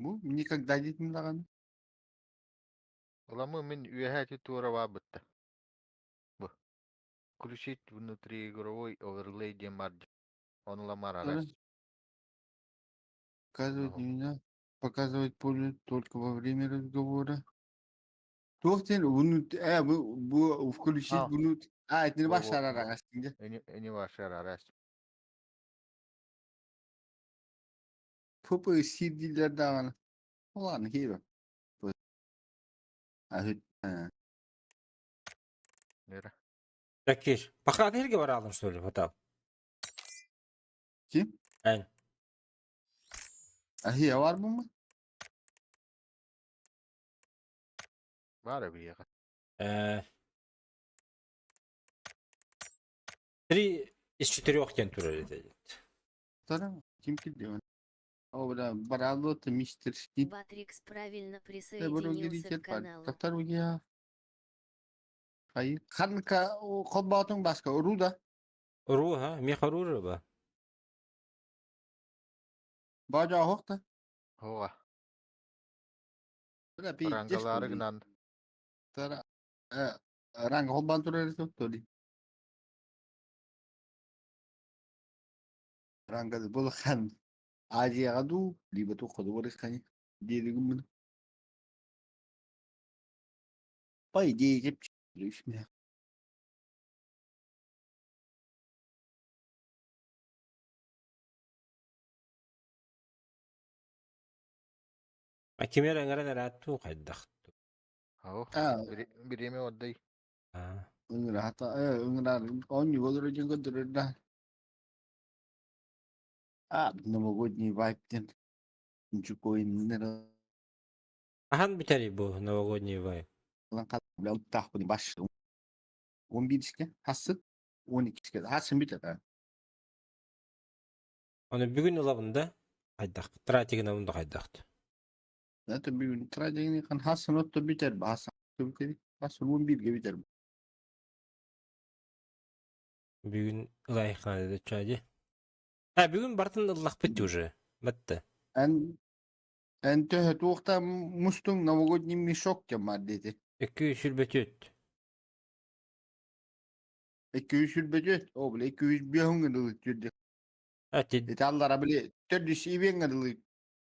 Бу никогда диэтим даҕаны. Ыламы мин үөһэ ити туора баабытта. Бу. Включить внутриигровой оверлей диэн бар Ону ламар арас. Показывать меня, показывать поле только во время разговора. Туох диэн внут бу, бу включить внут а итини башар арагас дии. Ини башар арас. Пупы сирдилер даҕаны. Ладно, киирэ. Нера. Такир. Пока ты баралым, что ли, потом? Ким? Эн. Ахия var mı? Бар эбиэҕэ. Три из четырех диэн турар этэ. Второго. Ким килдиэн? О, бля, баралло мистер Скип. Батрикс правильно присоединился к каналу. Татар Хайы. Ханка холбоотуҥ баска уруу да? Уруу ха, миэхэ уруу ба. Баажа да? Оҕа. Бля, пиздец. Рангалары гынан. Тара ранга холбоон турар толи. Ранга булхан Азияҕа дуу, либо туохха дуу барыаххай диэри гыммын. По идее, А ким эрэ ыҥыран эрээтtuu хайдах? Ау, бириэмэ отдай. Ыҥыраата, ыҥыраар, оонньуу олорор дьон көрдөрөр да. А, новогодний вайб диэн Нчукоиннер Ахан бүтэрий бу новогодний вайб? Бля, баш 11-ке, хассын 12-ке, хассын бүтэр. Оны бүгүн ылабын да хайдах тратигын да хайдахт. Это бүгүн тратигин хан хассын отто бүтэр, хассын бүтэр, хассын 11-ге бүтэр. Бүгүн ылайхана да чади. А бүгүн бартын ыллахпыт уже. Батта. Эн эн төһө туохта мустуң новогодний мешок диэн баар диэти. Икки сүрбөтүт. 224. О, бile 205 дылы түрдү. Ати. Ити аллара бile төрдүс ибиэҥҥэ дылы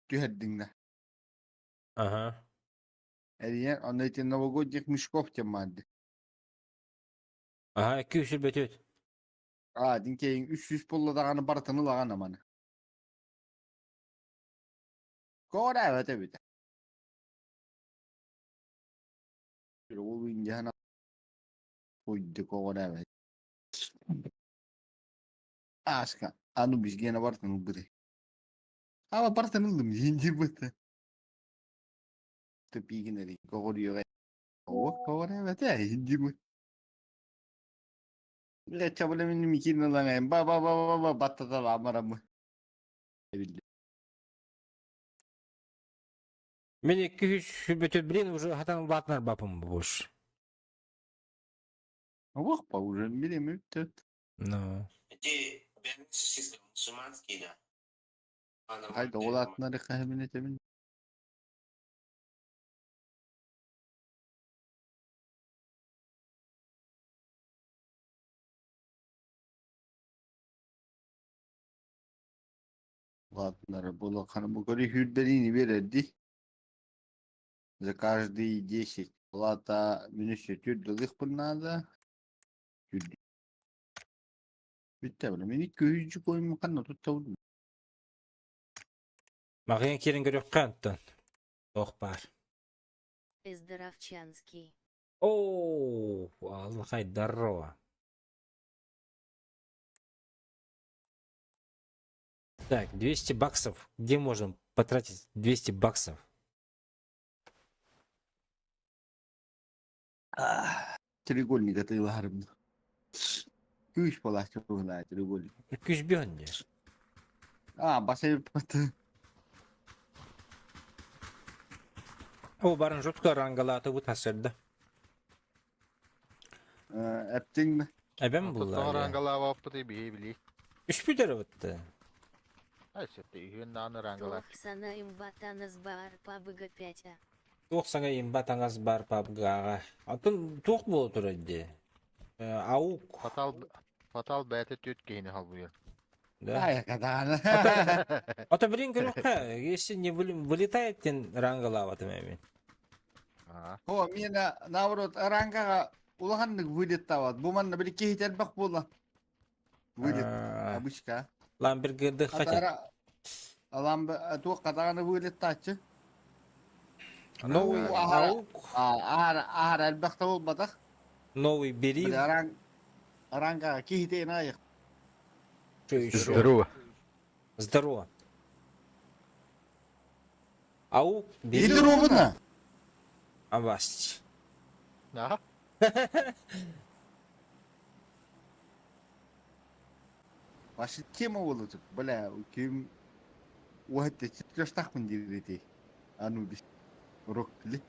түһэрдиҥ да. Ага. Эрийэн, онно ити новогодних мешков диэн баар дии. Ага, 224. Аа, дин 300 буолла даҕаны барытын ылаҕын аманы. Коора эбит. Ол индиһэн Уйдук оҕо Ааска, аны бизгиэнэ бартын ылбыты. Ама бартын ыллым диин диирбыты. Тупигин көҕүрүөҕэ. Оо, көҕүрээбэтэ диирбит. Леча бile микин ылаҥайым ба ба ба ба ба баттаталаан бараммын. Мин 200 сүрбөтө блин уже хатан улаатынар бапым буш. Ох, уже билем өттөт. Ну. Эти мусульманские, да. Хайда улаатынары хаһымын этемин. Улаатынары булаканы бу көрü хүрдерини берерди. За каждые 10 плата минус түрділік надо. Бүттэ бile. Мени көйүчү койму канна туттабын. Мағын кирин көрөккө антон. Ох бар. Здоровчанский. О, Аллахай здорово. Так, 200 баксов. Где можно потратить 200 баксов? Треугольник атыылаһарым. Күүс буолааччы треугольник. Күүс биһон дии. А, басайыппыт. О, барын жутка рангалааты бут хасырда. Эптиң Эбем булла. Рангалаабаппыт бии били. Үспүтер бытты. Ай, сөптө үһүөн даҕаны Туох ыраангылааччы. сана имба танас баар пабыга 5А. Туох саҥа имба таҥас баар пабгаҕа. Атын туох буола турар дии? Аук. Фатал, Фатал бэйэтэ түөрт киһини холбуйар. Да. Ай, катаана. Ото блин көрүөххэ, если не вылетает, тен рангалаабатым эми. Аа. О, миэнэ наоборот рангаҕа улаханнык вылеттават. Бу манна били киһи элбэх буолла. Вылет обычка. Ламбергерды хотя. Ламб туох катааны вылеттааччы. Новый аук. Аара аара элбэх да буолбатах. Новый берил. Рангаҕа киһитин айых. Что еще? Здорово. Здорово. Ау, бери. Здорово. Авасть. Да. Ваша тема буолла бля, ким уһатты чертежтахпын диир Анубис рок ли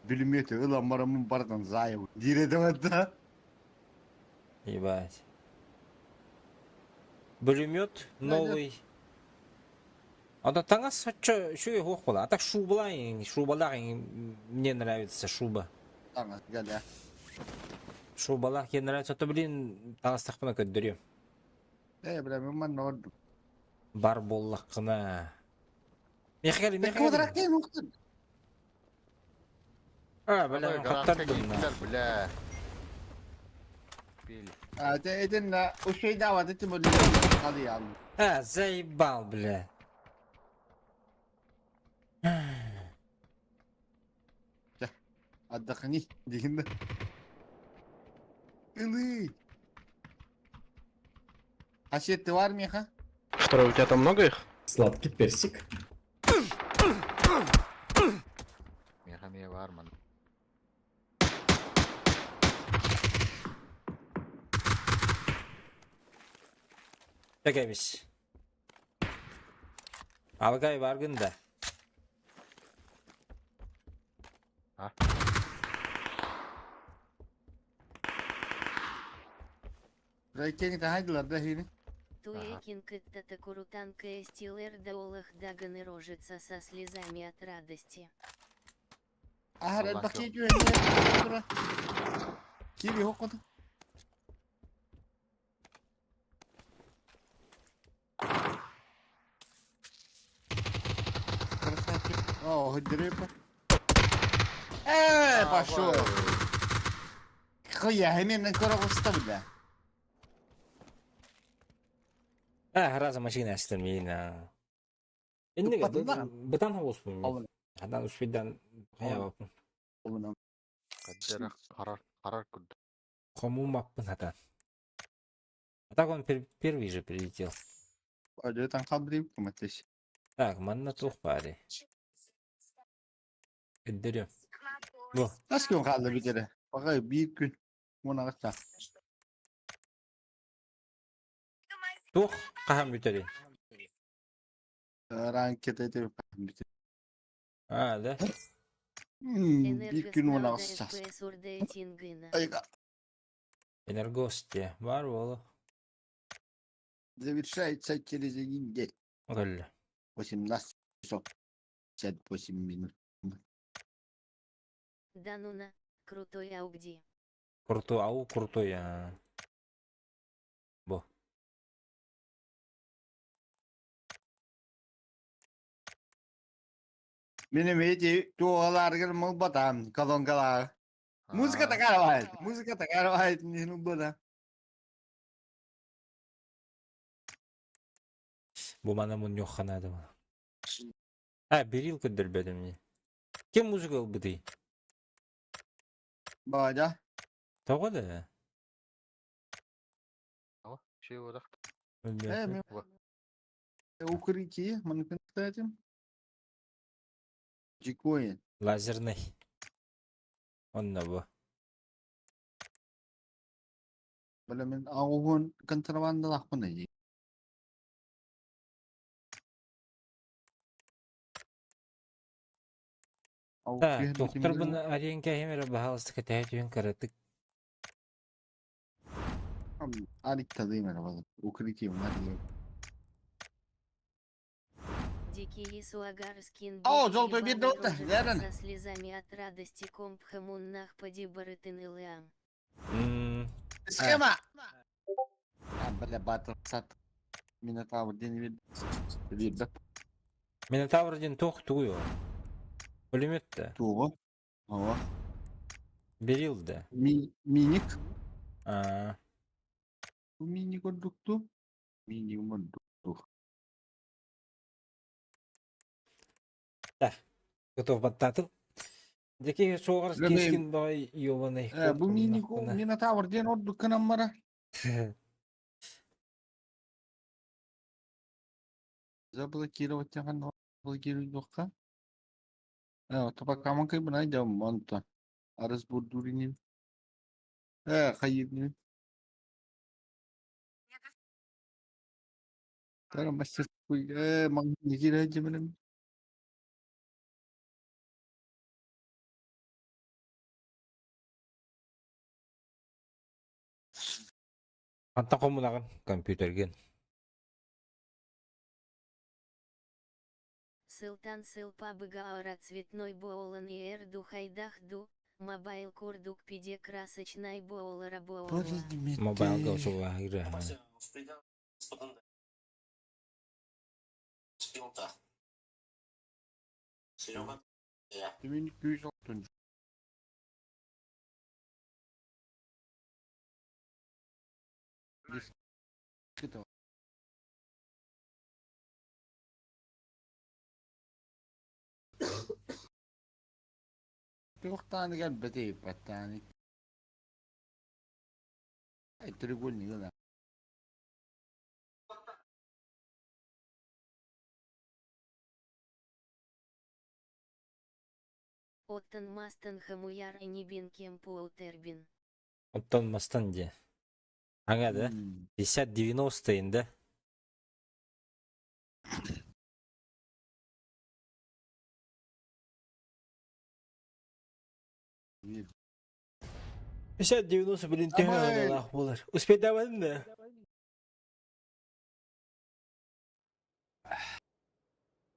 бүлүмүөтү ылан бараммын бардан заайабын диир этим да. Ебать. Пулемет новый. А то таҥас соччо үчүгэй суох буолла. А так шубалаах шубалаах мне нравится шуба. Таҥас галя. Шубалаах мне нравится, а то блин таҥастахпына көрдөрүөм. Э, бля, мен манна ордук. Бар буоллаххына. Миэхэ кэл, миэхэ кэл. Квадрат уктун. А, бля, хаттардым. Бля. Пили. А, те этин ушейдават этим халыял. А, заебал, бля. Отдохни, дигин. Ылы. А ты в армии, ха? Второй, у тебя там много их? Сладкий персик. Миэхэ эмиэ баар ман. Тэкэбис. Алгай баргын да. А? Райкени тахайдылар да хини. Туекин кытта курутанка эстилер да олах даганы рожица со слезами от радости. Ахар элбэхи түһэннэр Кири хоккот. Красавчик. О, дрыпа. Э, пошел. Хуя, именно корогуста, бля. А, раза машина астырмина. Иннеге бытан хобуспун. Хадан успидан хаябаппын. Каддера харар харар курдук. Хомумаппын хатан. А так он первый же прилетел. Там хабрим куматыш. Так, манна туох баарый. Өддөрү. Бу. Хас күн хаалла бүтэрэ? Баҕа биир күн. Уон аҕыс чаас. Туох хаһан бүтэрий? Ранкета этэ бүтэр. А, да? Биир күн уон аҕыс чаас. Энергоснабда Энергости. Бар буолу. Завершается через один день. Кэллэ. 18 часов 58 минут. Да ну на, крутой аугди. Крутой, ау, крутой. А. Бу. Менем эти туоларгар мылбатам, колонкалар. Музыка такая бывает, музыка такая бывает, не ну да. Бу мана мунньуохха наада буолла. А, берил көрдөрбөтүм дии. Ким музыка ылбытый? Бадя. Тоҕо да? Э, мен укрытие, мы кстати. Дикоин. Лазерный. Онно бу. Бля, мен аугун контрабандалаахпын дии. Так, тохторбун арен кэһим эрэ баһаалыста кэтэһэ түһэн кыратык. Арик тадыйым эрэ балык. Укрытие, Дикий Суагарскин О, бит золотой ебаный бир да рожица Лерен. со слезами от радости компхамуннах подибарытын илыам. Схема! А, бля, батл сат. Минотавр ден бир Минотавр диэн туох тугуй ол? Пулемет да? Тугу. Ого. Берил да? Ми миник. Аа. Миник ордукту. Миник ордукту. Так, готов баттатым. Дики суоҕар кискин баҕай ёбаный. Бу миник Минотавр диэн ордук кынаммара. Заблокировать тяхан блокируйдуохха. Топакаман кайбынай дьам онтон. Арыс бурдуринин. Хайырнин. Тара мастерской магнитира дьэмэнем. Хантан хомунаҕын компьютерген? Сылтан сылпа быгаара цветной буолан иэр ду хайдах ду, мобайл курдук пиде красочнай буолара буолуо. Мобайлга усулаһыыра. Түмүн күүс оттун. Туохтаан кэлбэтий баттааны треугольник гына. Оттон мастан хамуяр инибин кемпуотербин. Оттон мастан дии. Ага да? 50-90 да? 50-90 блин төһө аналаах буолар. Успейдабатын да?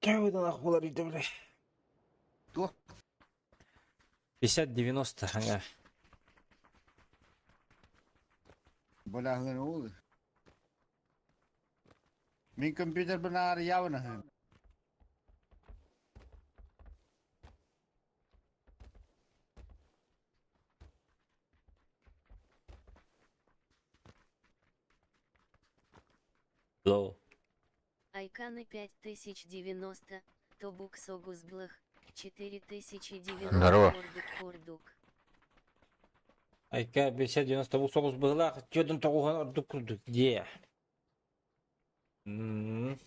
Төһө аналаах буолар үйдө билэр. Туох? 50-90 ага. Балаһын ол. Мин компьютер бынаар явна. Лоу. Айканы 5090, Тобук Согузблах, 4090 Здорово. Курдук Курдук. Айка 50-90 бу соҕус быһылаах түөртүн тоҕуһан ордук курдук дии. М.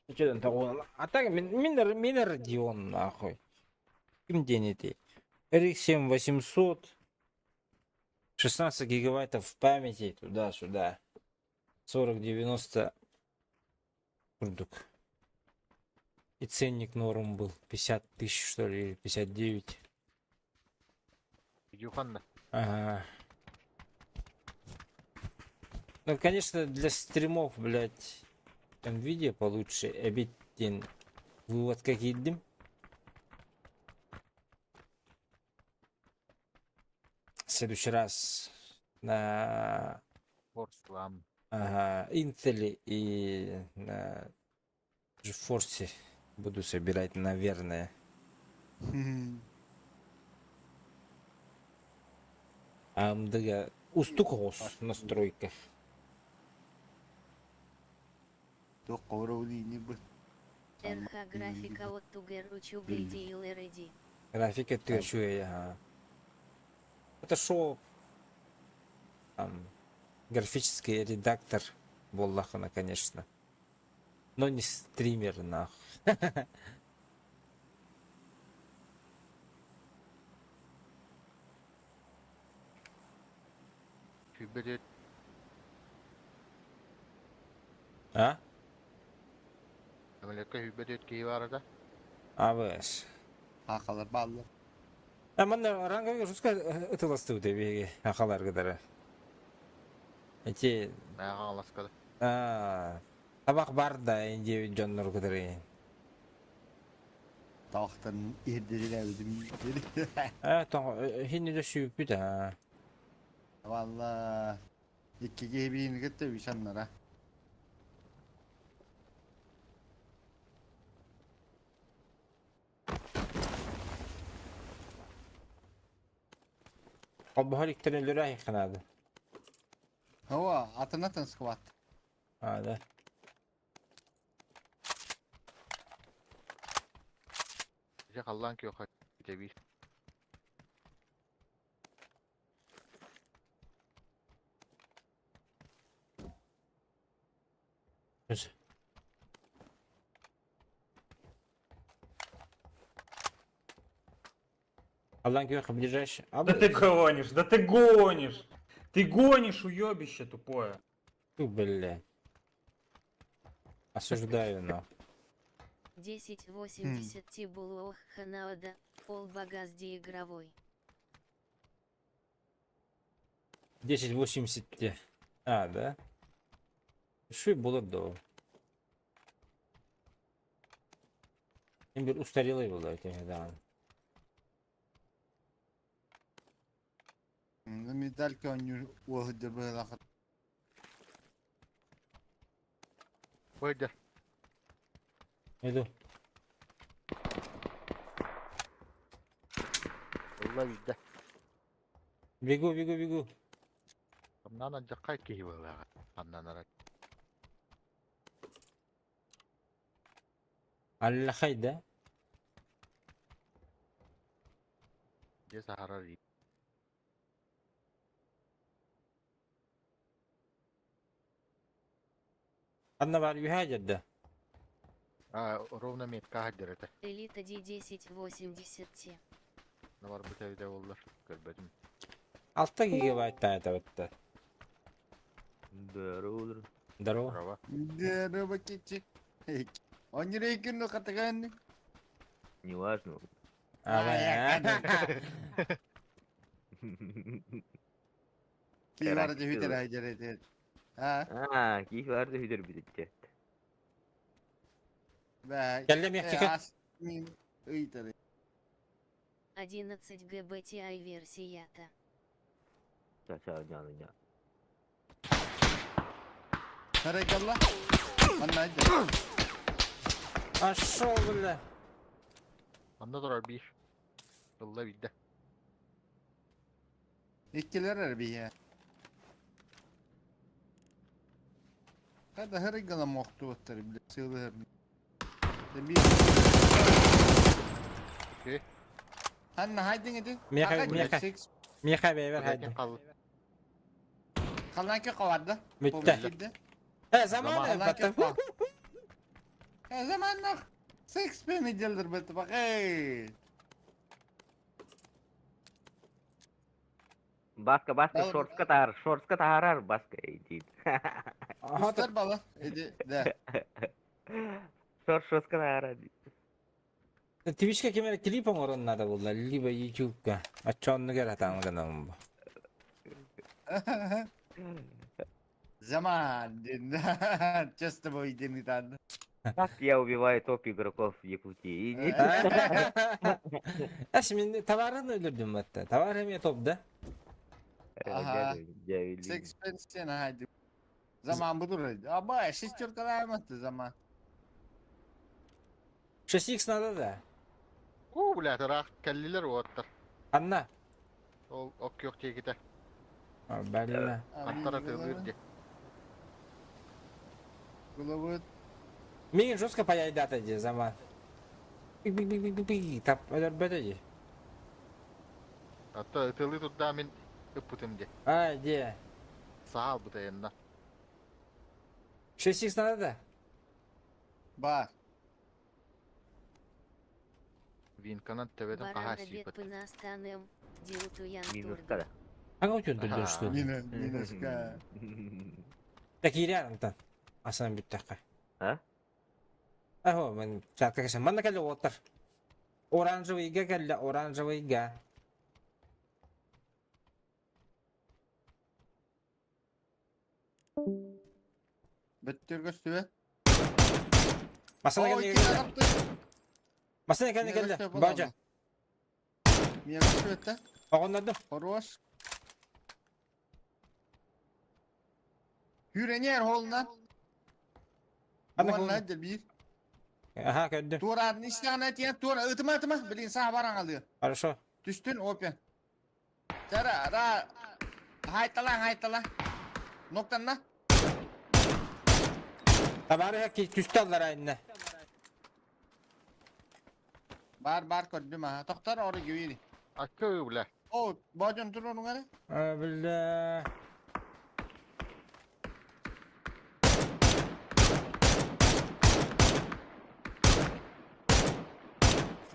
Түөртүн тоҕуһан. А так мин мин мин Родион нахуй. Ким диэн этэй? RX 7800 16 гигабайтов памяти туда-сюда. 40-90 курдук. И ценник норм был 50 тысяч, что ли, или 59. Юханна. Ага. Ну, конечно, для стримов, блядь, Nvidia получше. Эбиттин вывод киирдим. В следующий раз на Форслам. ага, Intel и на GeForce буду собирать, наверное. AMD устук оҕус настройка. Туох хоруолиини бу. РХ графика от Тугеручу ЛРД. Графика үчүгэй, ага. Это шо там графический редактор буоллахына, конечно. Но не стример, нах. Хүбэдет. А? Самолекка хүбэдет киһи баар да? АВС. Хахалар бааллар. А манна ранговый жутко ытыластыбыт эбиги ахаларгыдары. Эти Хаҥаласка а Табах бар да диэбит дьоннору кытары. Табахтан иһирдилээбитим. Э, тоҕо хин үлэ сүүппүт аа. Валла икки киһи биини кытта үс аннара. Холбоһор иктэн өлөрө айханаады. Хава, атын-атын скват. А, да. Дьэ халлаан күөхэ тэбиир. Аллан күөх ближайший. А, Да ты гонишь, да ты гонишь! Ты гонишь, уебище тупое. Ту, бля. Осуждаю, но. 1080 Тибулуох Ханаода, Ол Багазди игровой. 1080 те. А, да? Şu булыр да ол. Hem bir устарелый был это да. Медалька оонньуур уоһуйдар быһыылаах. Выйдер. Иду. Ылла биирдэ. Бегу, бегу, бегу. Хамнаан алдьархай киһи быһыылааҕа. Ханнанара. Аллахай, да? Дьэ саһарар Анна бар үһэ да. А, ровно метка хаджар этэ. Элита D1080 T. Барбыт эбитэ буоллар. Көрбөтүм. 6 гигабайт таята бытта. Здорово. Здорово. Здорово. Здорово, кичи. Онньурейкин хатыган. Неважно. А, Кии бары хүтер айдер этет. А? А, кии бары хүтер бүтүттэ. Бә. Кэллэ миэхэ. Мин ыйтары. 11 ГБТI версията. Ча, ча, няна, ня. Харайкалла. Манна айдер. Пошел, бля. Манна турар биир. Ылла биирдэ. Иккилэр эрбийэ. Хада харайгала мохтуоттар биле сылыһыр. Биир. Окей. Ханна хайдың эти? Миэхэ, миэхэ. Миэхэ бэйбэр хайдың. Халанки каварда. Бүттэ. Э, заман баттан. Э, заман Секс пени делдер бет бак. Эй. Баска, баска, шортка таар, шортка таарар, баска, иди. Устар бала. Иди, да. Шорт, шортка таарар. Твичка кемер клип оҥорон надо было, либо ютубка. Оччоннугар хатаан гынан бу. Заман, честно бой ден Как я убиваю топ игроков в Якутии? Эс мин товарын өлөрдүм батта. Товар эме топ да? Ага. Sixpence хайди. Заман budur. Аба, шестерка айматты заман. 6х надо да. Уу, бля, ыраах кэллилэр уоттар. Анна. Ол ок күөх диэкитэ. Бәллә. Аттара тыылыыр дии. Головы. Мин жестко паяйдата дии заман. Бик-бик-бик-бик-бик. Тап өлөрбөтө дии. Атта ытылыы турда мин ыппытым дии. А, дии. Саал бытайынна. 6х надо да? Бар. Винканан төбөтүн хаһаа Баран обед сииппит. пынастаным, Диутуян Минуска да. Ага өтөн что ли? Мина, минуска. Так киирэр онтон. Асан бүттэххэ. А? Ахо, мен чатка кэсэн. Манна кэллэ уоттар. Оранжевыйга кэллэ, оранжевыйга. Бөттөргөстүбэ. Масына О, кэллэ икки кэллэ. тарапты. Масына кэллэ Миэгэ кэллэ. сөп Баджа. буолла. Миэгэ сөптө. Оҕоннордум. Хорош. Хүрэнер холунан. Аны Буонна холунан. дебир. Аха көрдүм. Туораатын истэҕинэ тиэн туора ытыма ытыма билин саа баран алыа. Хорошо. Түстүн опен. Тара ра хайтала хайтала. Ноктанна. Табаарыһа ки түстэ аллара иннэ. Бар бар көрдүм аха. Тохтор ору гүвини. Аккы бля. О, божон турун гары. Бля.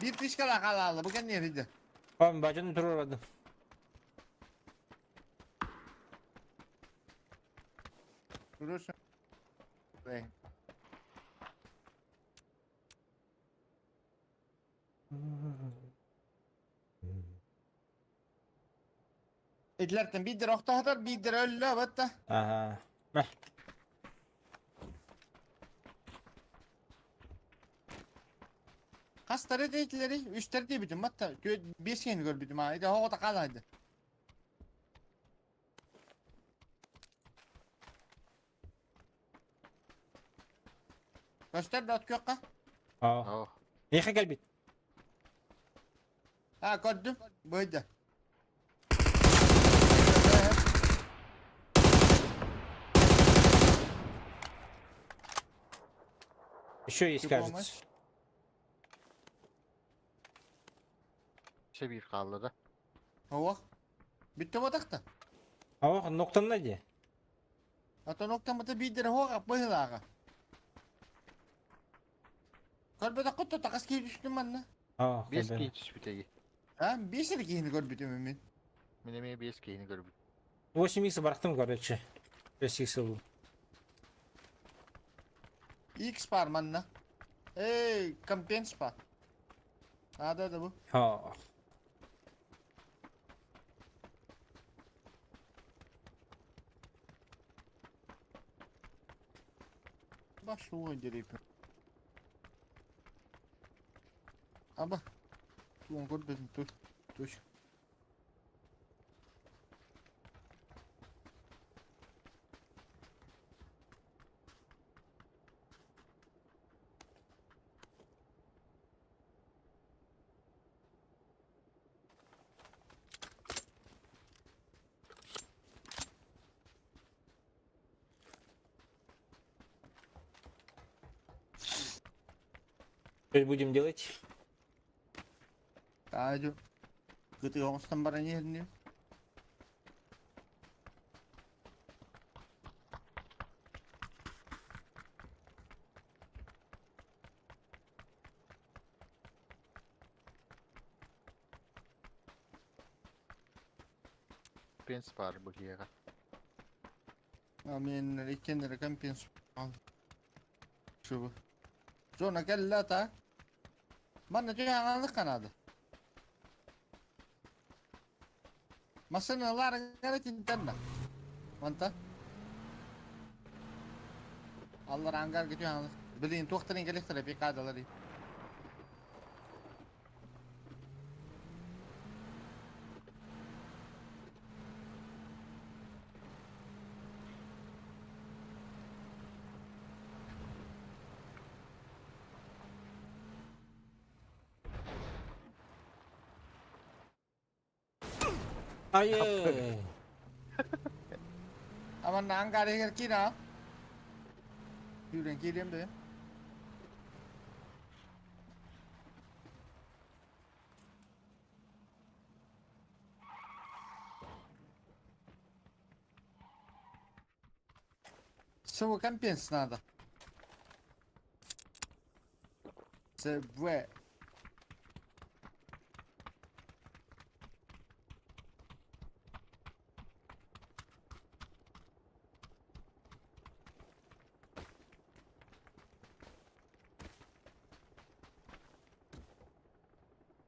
Bir fişkala kalalı. Bu ne yeriydi? Oğlum bacını turur Durursun. Bey. Этлертен бидер охтахтар, бидер өллө батта. Ага. Мeh. Хастары дейтлери, үстер дей бүтүн батта. Бес кени көр бүтүм. Иде хоғота қалайды. Көстер дот көкка. Аа. О, Миэхэ кэлбит. Ha көрдүм. Быйда. Еще есть, Ты кажется. все bir kaldı da. Ова. Бүтті бодақта. Ох, ноктанна дии. Ата ноктамыта бидер хоға быһылаға. Көрбөтө кутtu тақас кийip түштүм манна. Аа, Бес көрдүм. киһи түспүтэги. Ha, бес эле кийини көрбүтүм мен. Мин эмиэ бес киһини көрбүт. 8 икс барахтым, короче. 5 икс был. X бар манна. Эй, компенс бар. Ада да бу. Аа. Баш уон дереп. Аба. Туон көрбөтүм тут. Туш. Что будем делать? Таажу. Кыты оңстан баран ерни. Пенс бар бу киһиэхэ. Мен иккеннere компенс. Шубу. Зона келла та. Манна жааңалык канады. Масына лар гаратинтенна. Манта. Аллар ангар кетүү. Билин тоқтырын келектер бекадалар. Ай! Аман ангар егер кира. Хүрен кирем бе. Сывы компенс надо. СВ.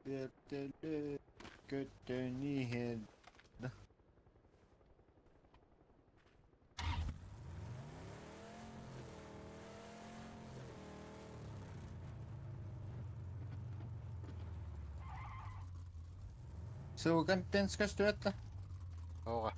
Вертолет көтөнү. Сылган пенс көстүбэт да. Оҕа.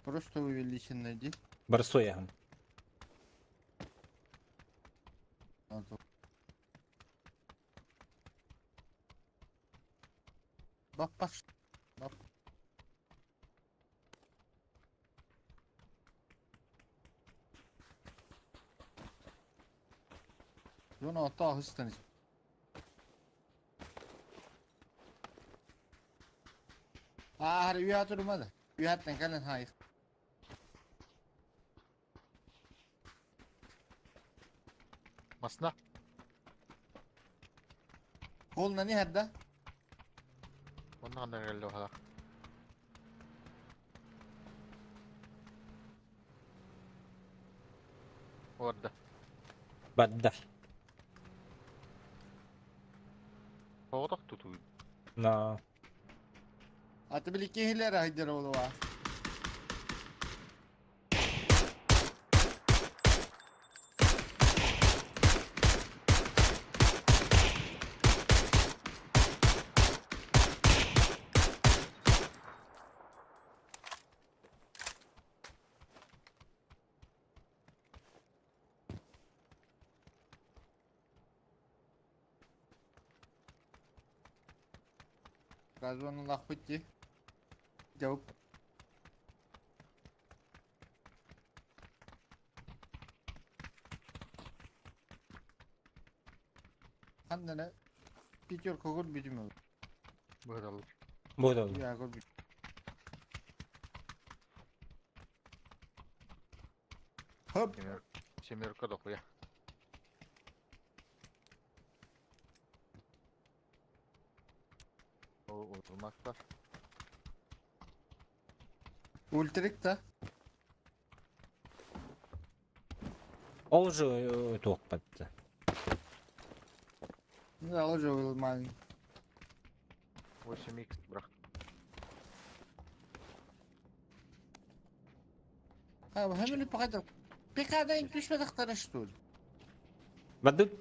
Просто увеличенный ди. Барсуяхын. Баппас. Бап. Зона ата хыстан. Аа, үйә турмады. Үйәттен кэлэн хайых. Масна. Холна не хадда? Онна ханна кэллэ оһа. Орда. Бадда. Оҕотох тутуу. На. Аты били киһилэр айдыр олуа. Газоны лахпытти. Жауып. Ханнана пятерка гор бүтүм. Быһыралар. Буду. Я гор бүт. Хоп. Семерка дохуя. О, oturmak var. Ультрик та. Ол же туох батты. Ну, алжы маленький. 8x бырақ. Ha, hemen bir kadar. PK'dan düşmedik tanıştı. Бадды.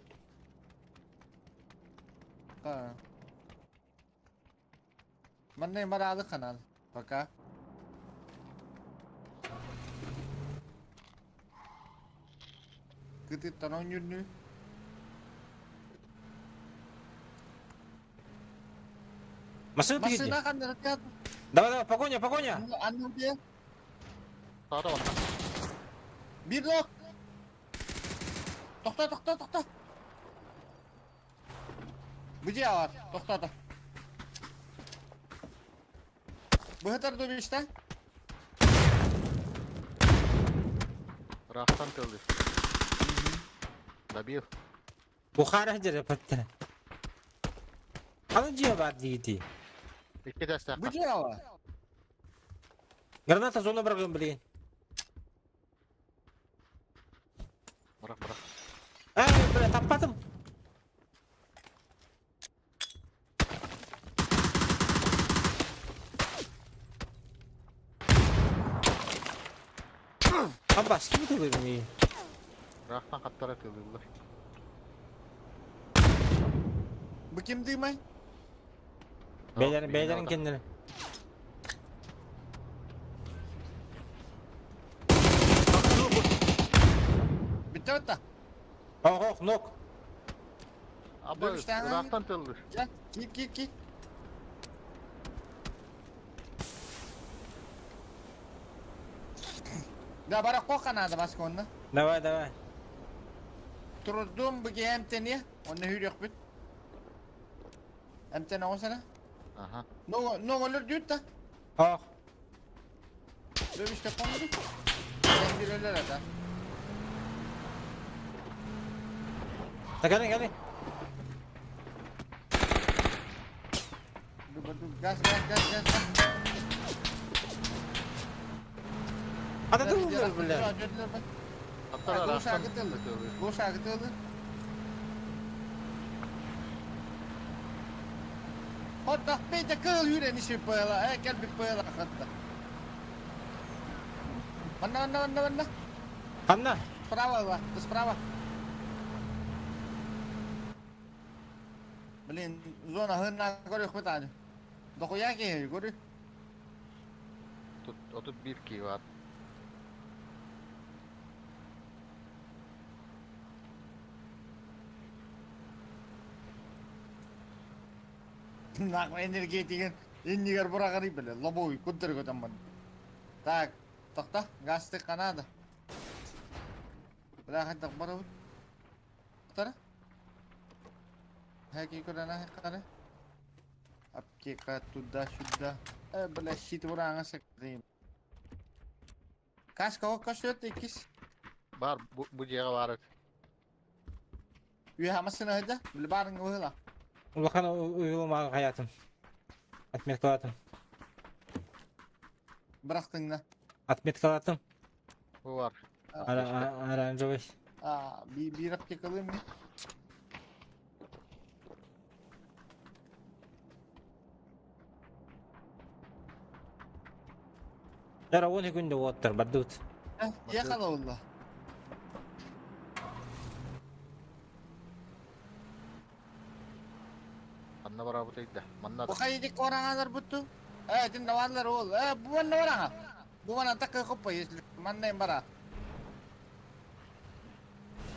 Ha. Манна маралы канал. Пока. Кыты танон юрнү. Машина Машина тигди. кандар кат. Давай, давай, погоня, погоня. Анну де. Саада онна. Bir lok. Тохта, тохта, тохта. Бу var. Тохта, та. Быһытар добишта. Рахтан тылды. Добил. Бухара дere батты. Аны жия бар дейdi. Икки дәстәк. Бу var. Граната зона быргын блин. Бырақ, бырақ. Ай, бля, таппатым. Аббас, ким тылыр Рахтан каттара тылдылар. Бу ким дымай? Бейлерин, бейлерин kendini. Bitti bitti. Ох, ох, нок. Аба, Dövüşten- рахтан тылды. Gel. Git git git. Да, бара қоқанады басқа онна. Давай, давай. Турдум буги эмтени, онна хүрек бүт. Эмтени оңсана. Аха. Но но олор дүт та. Ох. Dövüşte kondu. Ben bir öler ada. Та кэлин, кэлин. Dur dur газ газ газ газ. газ. Ата тылыр, бля. Каттара Ай, рахтан ушагы тылды. тылды. Ушагы тылды. Hatta bir de kıl yüreni şey payala. He gel bir payala hatta. Манна, манна, манна, манна. Ханна? Справа ла, справа. Блин, зона хынна көрүөхпүт ааны. Дохуя киһи көрү. Тут 31 киһи баар. Нахуй энергетигин иннигэр быраҕарый бile, лобовой куддары көтөн барда. Так, тохто, гастык Канада. Бля, хайдах барабыт? Тара? Хэки көрөн хаккары. Аптека туда-сюда. Э, бля, щит ураҥа сакрым. Каска көстүөт иккис. Бар, бу, бу дьиэҕэ баар эт. Үөһэ массыына ыһыйда. Били баарыҥ быһыыла. Улахан уйулумаҕа хайаатым. Отметкалаатым. Бырахтыҥна. Отметкалаатым. Бу бар. Оранжевый. А, биир аптекалыым мин. Дара 10 күндө уоттар бардыбыт. Ехала улла. Манна барабыт ыйда. Манна Бу хайдик орангалар бутту. Э, тин даваллар ол. Э, бу манна бараҥа. Бу манна такка хоппа, если манна им бара.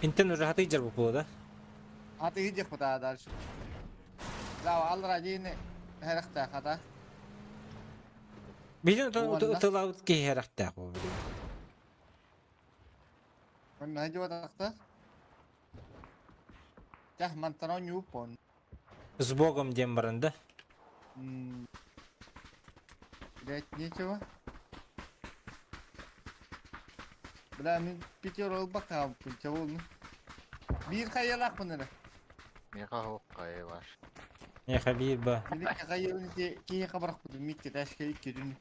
Интен уже хатый жар була да? Хатый дих бата дальше. Да, алра дини хэрахта хата. Билин тылаут киһи хэрахтаах бу билин. Манна хадьыбатахта. Тях мантана ньууппон. С Богом диэн баран да? Блять, нечего. Бля, мин пятер ылбакка пунча болну. Биир хайалаахпын эрэ. Миэхэ оһох хайа баар. Миэхэ биир ба. Мин икки хайабын киһиэхэ бырахпытым икки ташка икки дүн.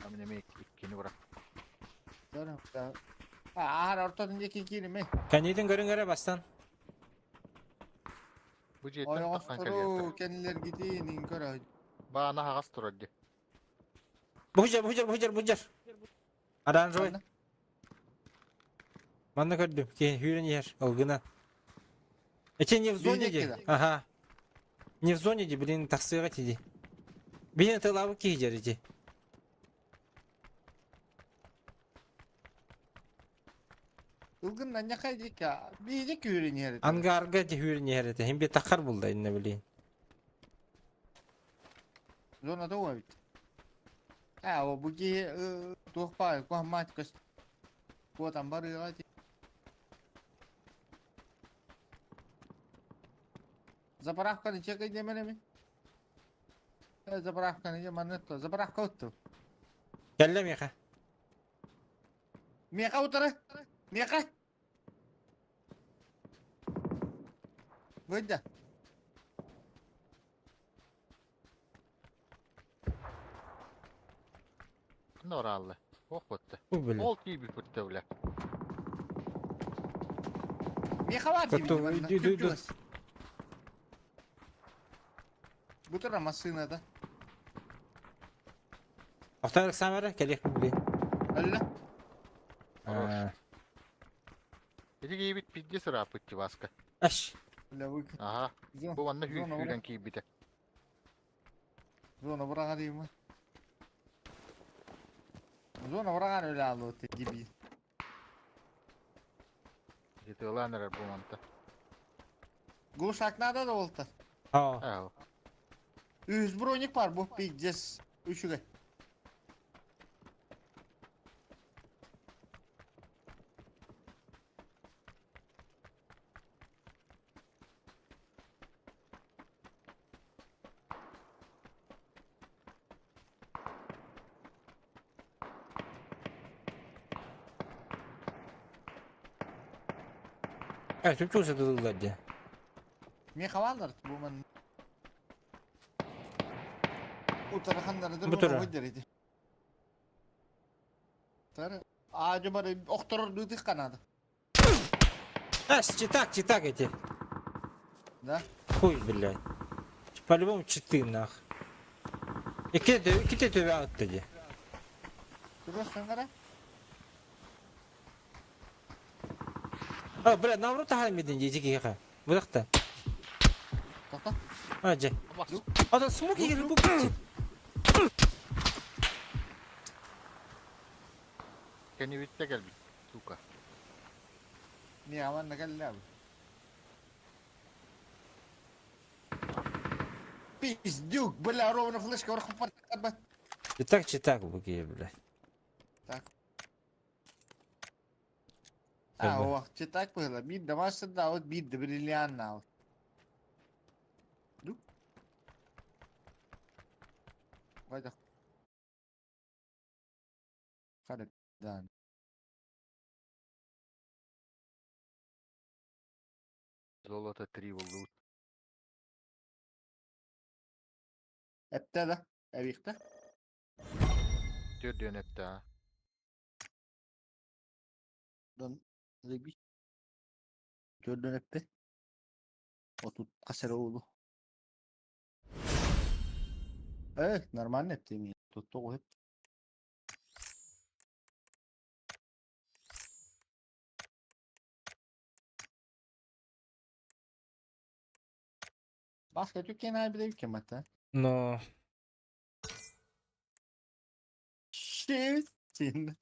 А мин эмиэ иккини бырах. Аар ортотун диэки кииримэй. Кэнниитин көрүҥ эрэ бастан. Бу дьиэттэн тахсан Ойоҕостору кэннилэргитин иҥ көрө. Баана аһаҕас турар дии. Бухжар, бухжар, бухжар, бухжар. Оранжевый. Манна көрдүм. Киһи сүүрэн иһэр. Ылгына. Эти не в зоне ди. Ага. Не в зоне ди, блин, тахсыаҕа ди. Блин, тылабы киһи дьэр ити. Ылгын наньахай дика. Биһиги күүрэн иһэр этэ. Ангарга дьүһүрэн иһэр этэ. Хим би тахар булда инне блин. Зона тоҕо эбит. А, о, бу киһи туох баар, куһаммаат көс. Куотан барыаҕа ти. Заправканы чекай демелеми. Э, заправканы же манна заправка отту. Кэллэ миэхэ. Миэхэ утары! Миэхэ! Выйди. Нораллы. Ох бутты. Бу Ол тиийбит бутта бля. Миэхэ баар Коту, диибин иду, иду. Бу тура массыыната. Охтон Александр, кэлиэх блин. Өллө. Хорош. Ити киирбит пиздец ырааппыт Тиваска. Аш. Бля, вы... Аха. Бу манна сүүрэн киирбитэ. Зона быраҕар диимэ. Зона быраҕар өлө аалуот дебил. Итыалаан эрэр бу манта. Глушак надо да болта. Аа. Үс броник бар бу пиздец. Үчүгэй. Э, чуть сытыллар дии. Миэхэ бааллар бу ман. Утараханнары Бу тура. дыр Тары. Аажы бар охторор дытых канады. А, читак, читак эти. Да? Хуй, блядь. По-любому читы, нах. Иккитэ төбө атта дии. Турас саҥара. А, бля, наоборот таһааран биэрдин дии ити киһиэхэ. Бырахта. Тоқта. А, дьэ. А, смог игры купить. Кэннибиттэ кэлбит, сука. Не, аманна кэллэ. Пиздюк, бля, ровно флешка ворху. И так читак букие, бля. Так. А, ох, читак было. Бит домашний да, вот бит бриллиант. Ну. Қайда? Қара, да. Золото 3 лут. Эптэ да, эбихтэ. Төрдүөн эптэ, а. Дон заебись. Төрдөн эппе. Отут касера уулу. Э, нормально эптеми. Тут тоҕу эп. Баска түккен айбыда үккен мата. Но... Shit. Син.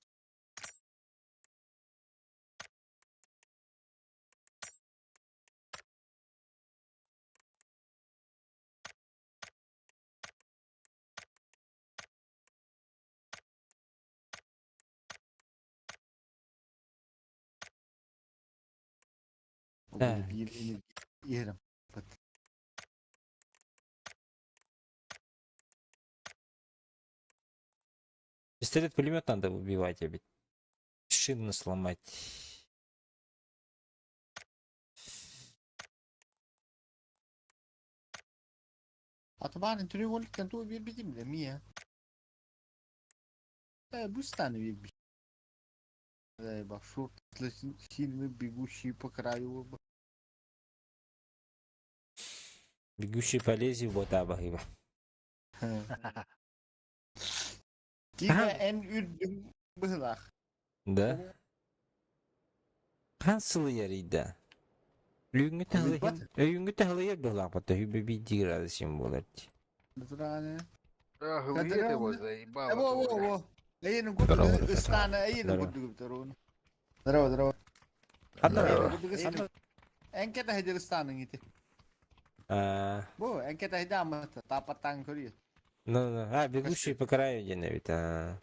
Да. Биир иһэрим. Пистолет пулемет надо убивать, а ведь. Шину сломать. Атыбаан треугольниктан туу биэрбитим да мия. Э, бустаны биэрбит. Э, бак сильно бегущий по краю. Бегущий по лезвию вот абахиба. Киһи эн үрдүҥ быһылаах. Да? Хан сылыйар ида. Лүҥҥү Ылыйбат. таһылыйар. Өйүҥҥү таһылыйар быһылаах бата хүбэ биир градус буолар дии. Натурально. Охуеть его заебало. Э, во, во, во. Эйин Здорово, курдук ребята. ыстаана эйин Здорово. курдук здорово. Здорово, здорово. Ханна Здорово. Эн кэтэһэ дьэр ыстааныҥ ити. А, Бу эн кэтэһэ дааммата таапаттаан көрүө. ну, ну, а, бегущий по краю диэн эбит. А.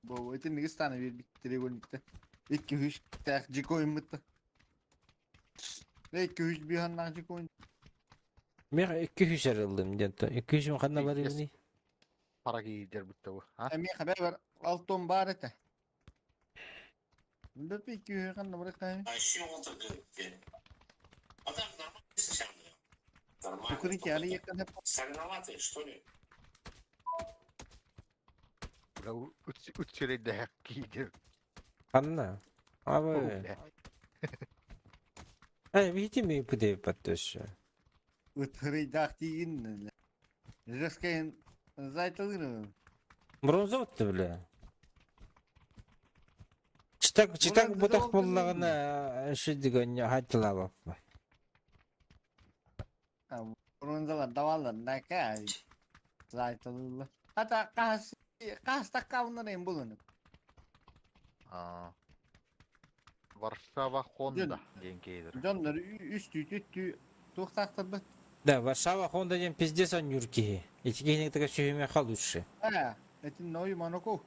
Бу итинник ыстаана биэрбит треугольникта. Икки үс тээх жикойммыта. Икки үс биһаннаах жикойн. Мех икки үс арыллым диэн то. Икки үс ханна бар Пиздец. ини? Пара киирдэр бүтте бу. А? Эмиэ хабар алтон баар этэ. Бу икки үс ханна бар этэ. А еще вот так, А так нормально сейчас. Нормально. Укрытие али яккана. Соревноватые, что ли? Бля, үтсүрейдээх киирдэр. Ханна? Абы. Бля. Э, видите, ми пыды подтөшө. Ытырыйдаах тиигин. Жескайын зайтылыр. Бронза отты бля. Читак, читак Бронза бутах отты боллагына шидигөн хаттылабап. Бронзалар давалар нака. Зайтылыр. Хата кас кас таккаунар эм булуну. А. Варшава Хонда диэн киирдэр. Дьоннор үстүү түттүү туохтаахтарбыт. Да, Варшава Хонда диэн пиздец онньуур киһи. Ити киһини кытта сүһүмэхэ лучше. Э, этин ной моноко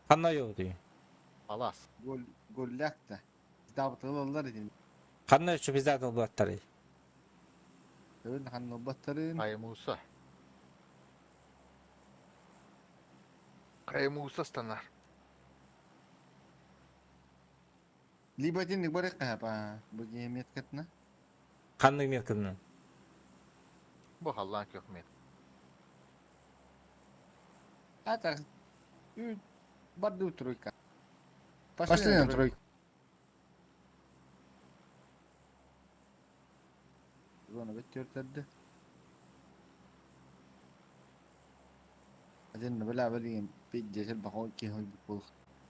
Ханна йоуду. Палас. гол голлякта. Дабытылалар этин. Ханна үчү пиздат албаттары. Өн ханны баттарын. Каймуса. Каймуса станар. Либо этин бар капа. Бу геметкетна. Ханна метканы. Бу халлаан көкмет. Ата ү барду тройка. Пошли на тройку. Зона беттертеді. Один бля блин пиздец бахой кихой бул.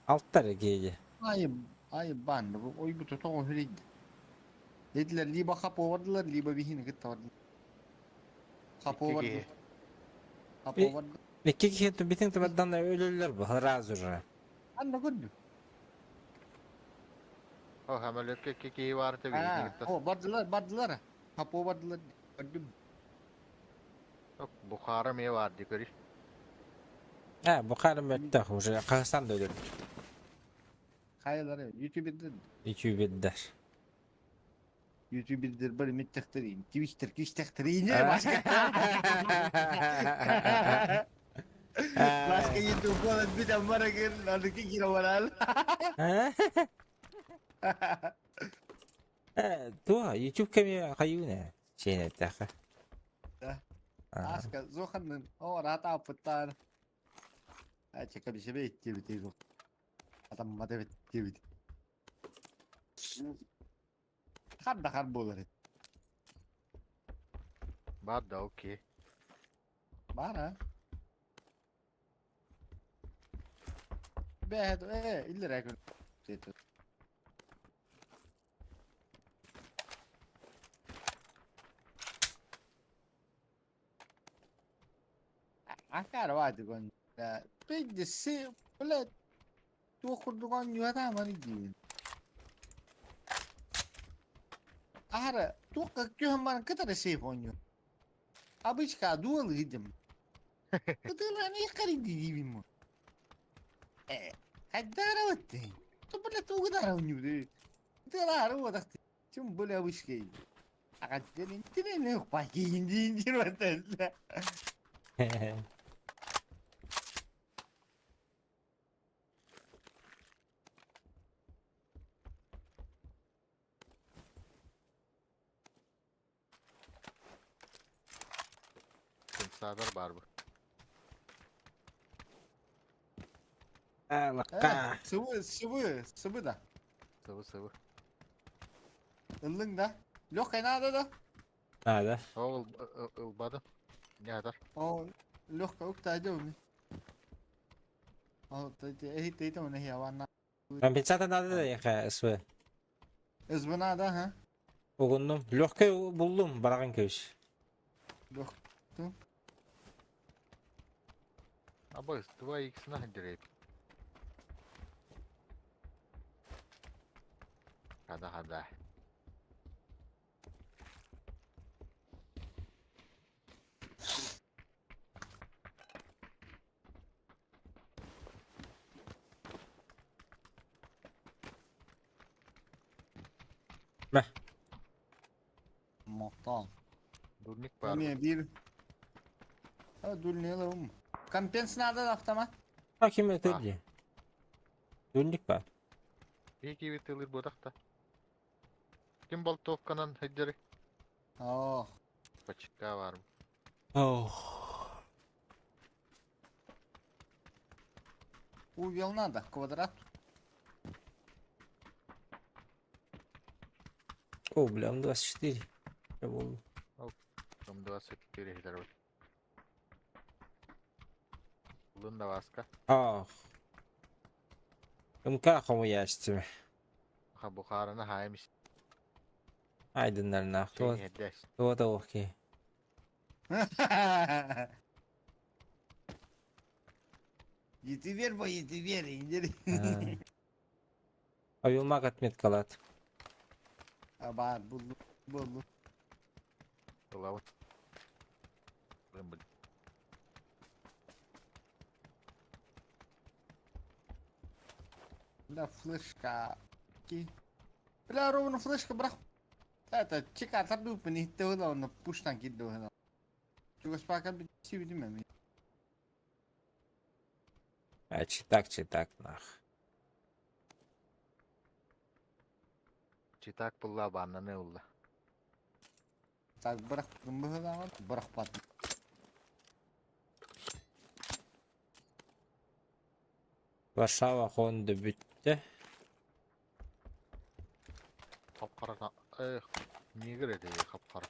Алттар киһи. Ай ай бан бу ой бу тотон хөрид. Этилэр либо хапа бардылар, либо биһини кытта бардылар. Хапа Икки бардылар. киһи. Хапа бардылар. Икки киһи битин тыбардан өлөллөр бу сразу же. Анна көрдүм. О, самолетка икки киһи баар этэ биһини А, кытта. о, бардылар, бардылар. Хапа бардылар. Көрдүм. Бухара эмиэ баар дии көрүй. Э, бухарым мөлтөх уже Казахстан да өлөрбүт. Хайалары, ютубердер. Ютубердер. Ютубердер бар меттехтерин, твичтер, кичтехтерин, башка. Башка ютуб болот бит аммара кир, аныкы кире барал. Э, туа, YouTube кеми хайуна. Чейн эттэхэ. Да. Аска, зоханнын, о, рата аппыттар. Ачака бишебе иттебит, жок. Атамма дебит, дебит. Хар да хар болар эт. Бар да окей. Бар а? Бэт, э, иллер күн. Акар Бэдди блядь, туох курдук оонньуотааман диибин. Аһара туохха түһэн баран кытары сейф оонньуу. Обычка дуол ыйдым. Кытыылаан иэххэрий диибин му. Э, хайдаара баттын. Ту бля тугудаара оонньуу. Кытыылаары уотахты. Тем более обычка. Ага, тенен пакин диин диир Сенсатор бар бу. Э, лакка. Сыбы, сыбы, сыбы да. Сыбы сыбы. Ыллыҥ да. Легкая надо да. Надо. Ол ылбадым. Не атар. О, легкая укта идем. О, ты ты там не я ванна. Компенсатор надо да яха СВ. СБ надо, ха? Угуннум. Легкая буллум бараган көс. Лег. Абыс 2х на дереп. Хада хада. Мохтал. Дурник бар. Не bir. Ha дульнелым. Компенс надо автомат. А ким өтөрдү? Дүнник бар. Екі бит ылыр бодақта. Ким болтовканан хыджары? Ох. Пачка бар. Ох. Увел надо, квадрат. О, бля, он 24. Я был. Там 24 хыджары. Лында васка. Ох. МК хомуястым. Ха бухарына хаймис. Айдыннар нах. То то то окей. Етивер бо етивер индер. Аюлмак отметкалат. А бар булду булду. Ылабын. Бля флешка. Ки. Бля ровно флешка брах. Это чека тарду пни теула он пуштан кидду хена. Чугас пака би сивидим А читак, читак нах. Читак булла баннаны улла. Так брах быһыдаҕын бырахпат. Варшава хонду бүттү. Хапкара эх, негр эти хапкара.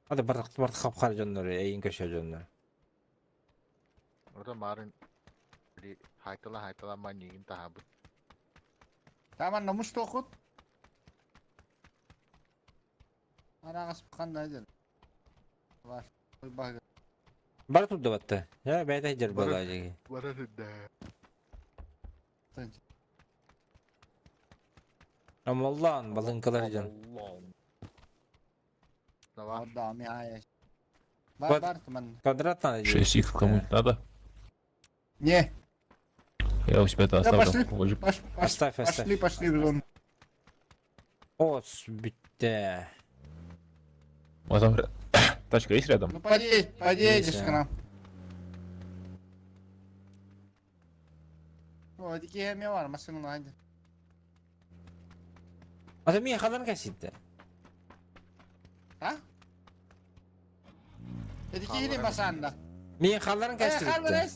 Ада бардак бардак хапкар дьоннор, эйин көшө дьоннор. Ота марын ли хайтала хайтала ма нигин тахабыт. Таман намус тоқут. Арағас қандай дер. Бар. Бага. Бар турда батта. Я бәйдә жер бала жеги. Бара да. Амаллан балынкалар жан. Давай. Да, ми ая. Бар бар таман. Квадрат надо. 6 х кому-нибудь надо? Не. Я у себя-то Да, оставлю. пошли. Ложи. Пошли, Оставь, оставь. Пошли, пошли в зону. О, битте. А там тачка есть рядом? Ну подъедь, подъедешь Есть, к нам. О, дикие var, машина hadi. Ата мен халар кәситте. Ha? Эдики masanda. Мен халарын кәситте.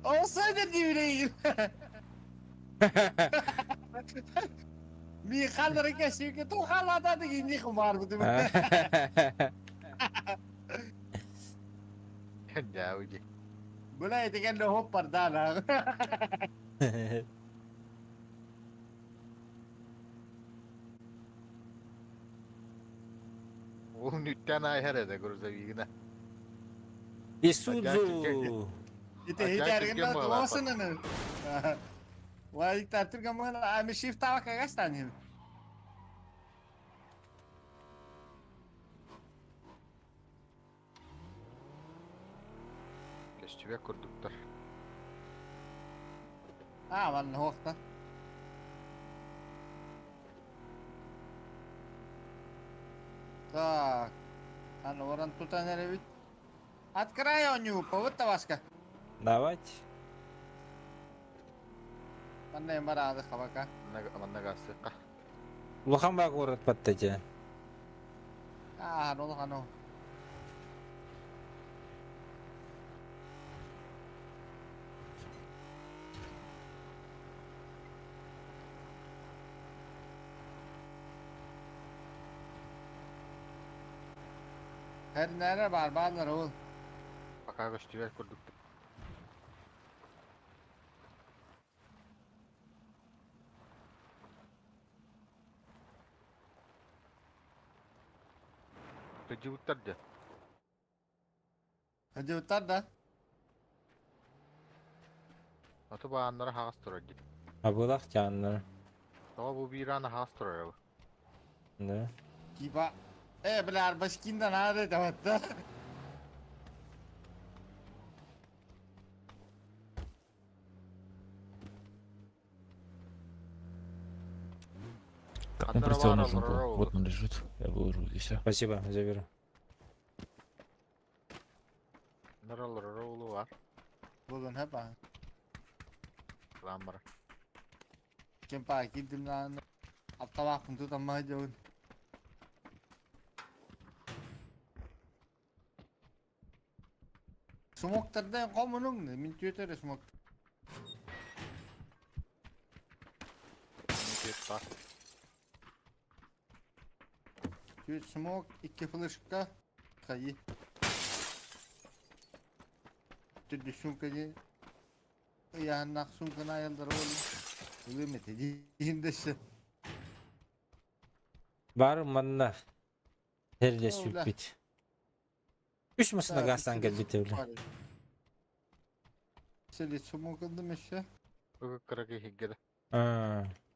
Olsaydı divreyim. Mi халары кәсүкө ту халада деген не бар бу дип. Да, уйди. Була деген хоп бар да. Ол нүттен айхар эде грузовигіне. Исудзу. Ите хитәрген olsun. Вай тартырга мына ами shift таба кагастан. Кәстүбе күрдүктөр. А, ван хохта. Так. А ну ворон тут не ведь. Открой оню, вот таваска. Давайте. Манна барады хабака. Манна гасыкка. Улахан баг орат паттача. А, ну хану. Her nere var bağlar oğul. Пока көстүбе күрдүктөр. Жибуттар да. Hadi utar da. Аты бааннары хагас турар ди. Абылах жаннар. Тоо бу бираны хагас турар бу. Да. Kiba. E bile başkindan ağrı da. Так, мне прицел нужен был. Вот он лежит. Я выложу здесь. Спасибо, заберу. Нырылыры бар. Bulun hep ha. Ламбар. Kim pa kim lan. Aptal aklım tutan hadi. Смоктардан комунуң мен түөтөр смок. Бар. Түөт смок, iki флешка. Хайы. Түдү сумка ди. Яһаннак сумканы аялдар ол. Үлемете диндеше. Бар манна. Херде Ола. сүппит. Үш масына гасан келбит эвле. Сели смок ылдым еще. Бүгү кыргы хиггеде.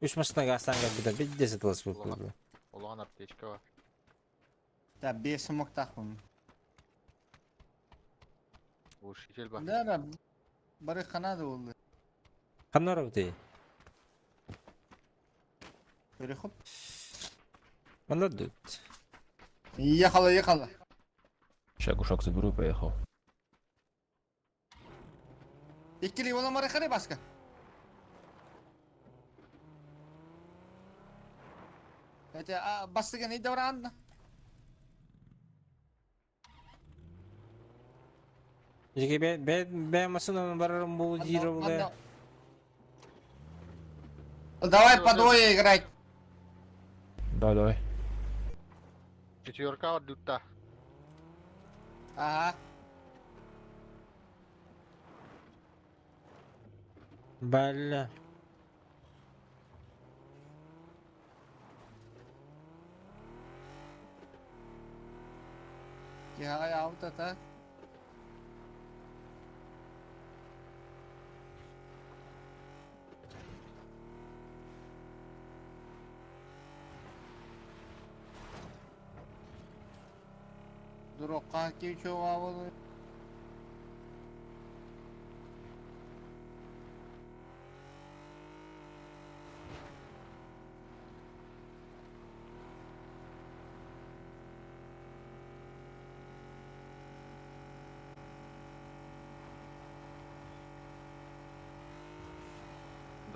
Үш масына гасан келбит. Бидде сатылас бу. Улахан аптечка бар. Да, бес смок тахмын. Глушитель бар. Да, да. Бары ханады oldu. Каннар бути. Перехоп. Манна дут. Ехала, ехала. Сейчас кушак заберу и поехал. Ikili olan бары хары баска. Это бастыган и давран. Жеке бе бе бе масына барарым бул жири буле. Давай по двое играть. Да, давай. Четверка дутта. Ага. Балля. Аутата. Дурокка кичо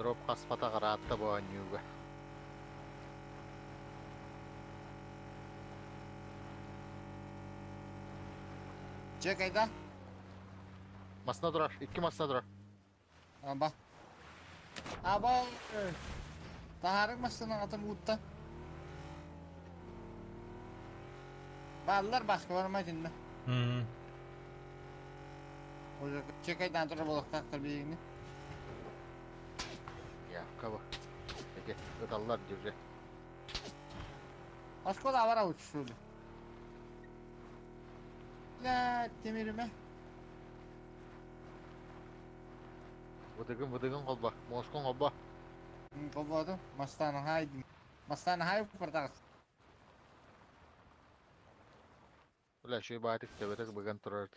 Дроп хаспата ыраатта бу оонньууга. Чэ кайда? Масна турар, икки масна турар. Аба. Аба. Таһаарык массыына атын уутта. Бааллар баска барма итиннэ. Чекайдан турар буолуохтаахтар биһигини. Явка бу. Эти ыталлар дьүрэ. Оскуола авара учсуду. Ла тимириме. Быдыгын быдыгын холба, муоскун холба. Холбоотум. Мастаан хайдым. Мастаан хай портагас. Бля, шүй баатык төбөтө быган турар.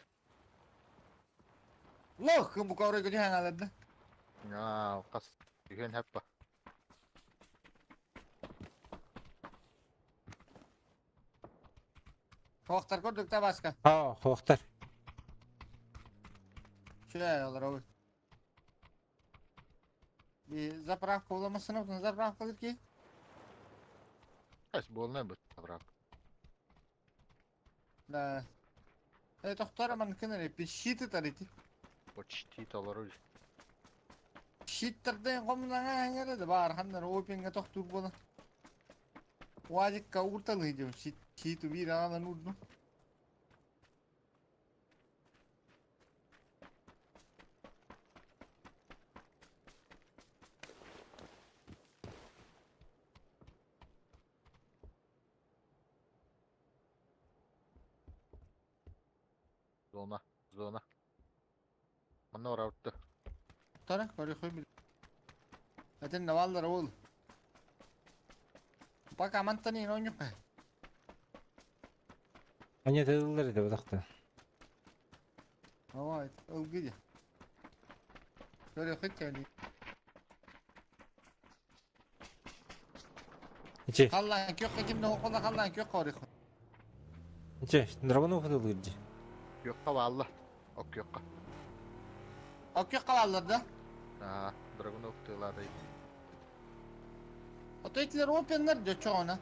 Лох, бу корой көтү хангаларды. Аа, хас түһэн хаппа. Хоохтар көрдүк та баска. Аа, хоохтар. Şuraya alır abi. Bir заправка буламасына заправка алыр ки. Эс буолна бут заправка. Да. Э тохтор ман кенере пищит тарити. Почти толору. Щиттерден комнага аңара да бар ханнар опенге тохтур бола. Уазикка урталы идем щит щиту бир алан урду. Зона, зона. Манна ораутты. Тара көрі хой Этен наваллар ол. Пока мантани ойнук. Они тыллар edi budakta. Ава, ылгыди. Көрі хой кәли. Ичи, Халлан кök кимде окула халлан кök коры. ичи, драгону хытылыр ди. Йокка валла. Ок йокка. О кök калалар да. Аа, Драгунов тылады. Ото итлер опеннер дө чоона.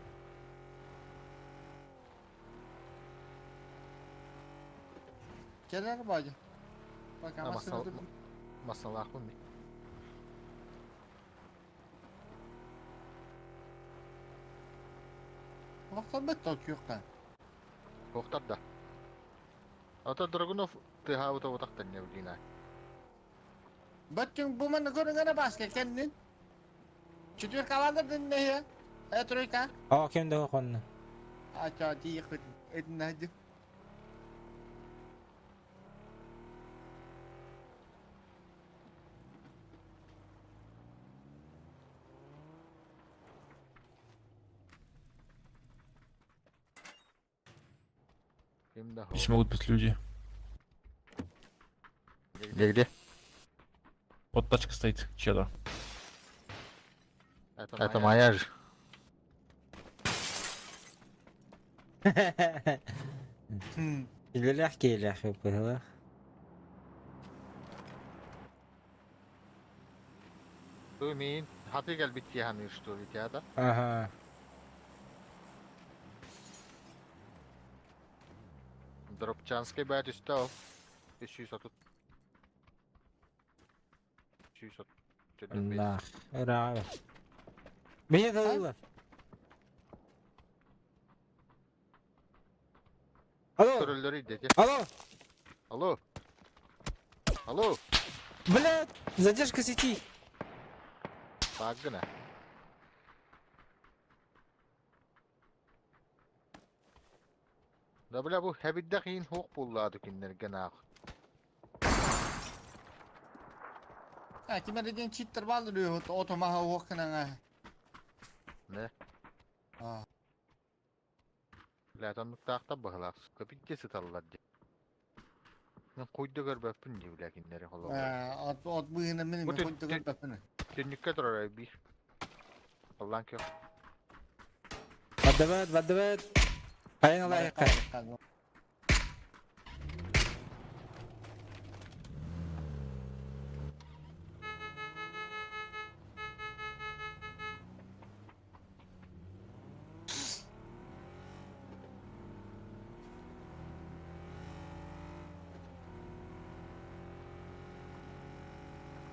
Келер бажы. Бак А, амасını Масалахун. Вақтан бет то кök. Хохтар да. Ата Драгунов тыхабыта утактан не билина. Бөттүң бу маны көрүнгәне баска кеннин. Четверка алалар дин не? Э тройка. Аа, кем де хонна. Ача ти хыт этин хаҗы. Ким да Здесь могут быть люди. Где где? Вот тачка стоит, чья-то. Это моя же. Илелях келях yapıyorlar. Ту мин хаты кел бит яханы что ли театр. Ага. Дропчанский бәт үстә 330. 330. Allah. Bravo. Beni tanıdılar. Alo. Көрөллөр иде. Алло. Алло. Алло. Блядь, задержка сети. Багына. Да бля бу хэбиддэх иин хуох буоллаады кинилэргэ наах. А, ким эрэ диэн читтер бааллар үһү, ото маһа уох гынан. Не? А. Бля оннуктаахтар быһылаах сука битте сыталлар дии. Мен куйда көрбөппүн дии бля кинилэри холобура. От от быһына мин Бу мен куйда көрбөппүн. Түннүккэ турар биир. Аллаан көх. Бардыбыт, бардыбыт. Хайын ылайыкка.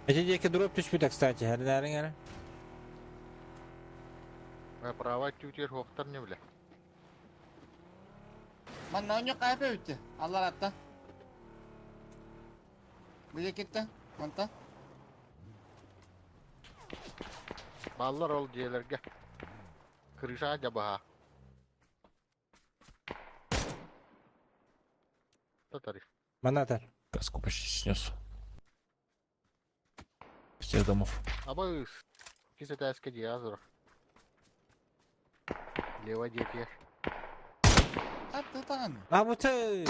Эти диэки дроп түспүтэ, кстати, эрнээриҥ эрэ. Права тютер хуохтар не бля. Манна онньо кайпа үтте. Аллар атта. Бу кетті. Манта. Баллар ол дьиэлэргэ. Крыша дьабаһа. Татарif. Манатар. Каску почти снес. Всех домов. Абыс. Кис этээскэ дьиэҕэ турар. Лево диэки. Атты тағын. А бу ты.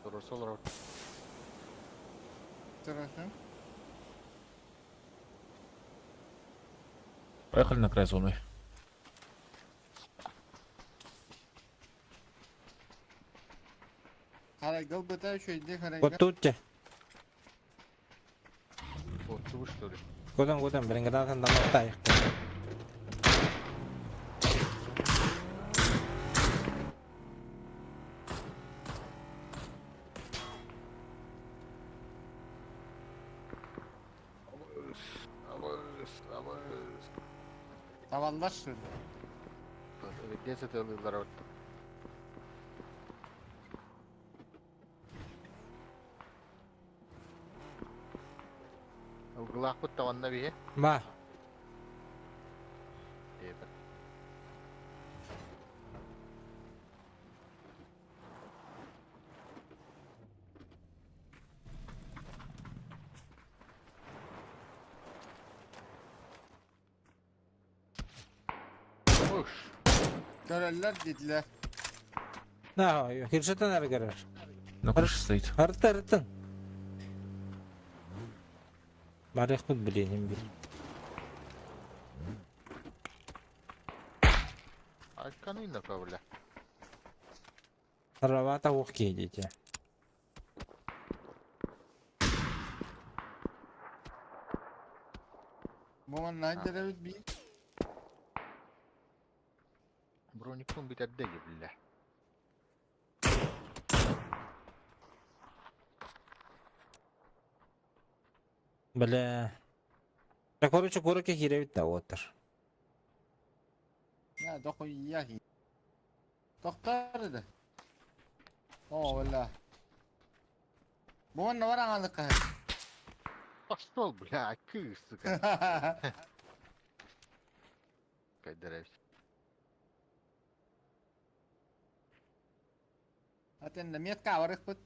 Туруорса олорор. Тұрасың. Поехали на край зоны. Харайгал быта үшөйді харайгал. Вот тут те. Отчубу что ли? Кудан кудан билин гранатан даматтайык. Абыс. Абыс. Абыс. Tavallar şurada. Где сытылыылар от. Углаахпыт таванна биһи. Ба. Диэтэ. Уш. Görürler dediler. На, хиршетен әрі көрөр. На крыше стоит. Арыт арытын. Барыхпыт билиним бил. Айканы направля. Саравата ух кейдите. Буман найдеребит би. Броникун битэрдэ биллэ. Бля. Да, короче, короке хиребит да оттар. Ya doku ya. Doktor dedi. О, бля. Буман var anlık. Пошел, бля, кыс, сука. Кайдеревич. Атенде метка var бит.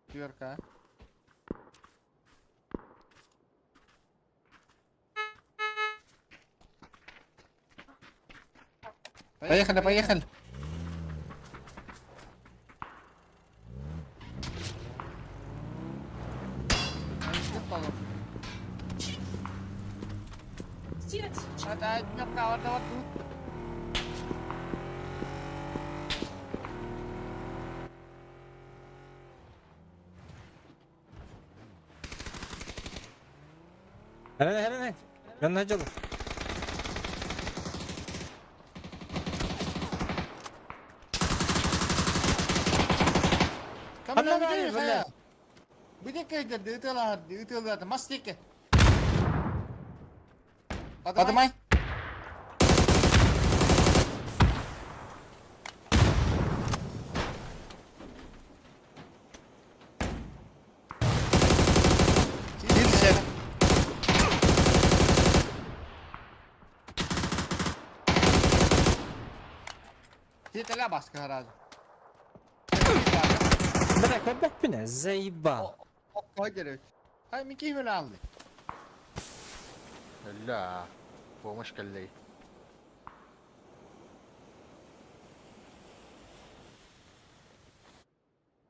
Тверка. Поехали, поехали. Хәрен, хәрен, мен начал. Камера Анна бля. бля. Быдеккейдерди ытыларды ытыларды мастеке. Подымай. Кир içeri. Тиэтэлээ баска сразу. Бля, көрбөппүн заебал. Окко деревит. Хай ми ким алды. Ля, помощь кэллэй.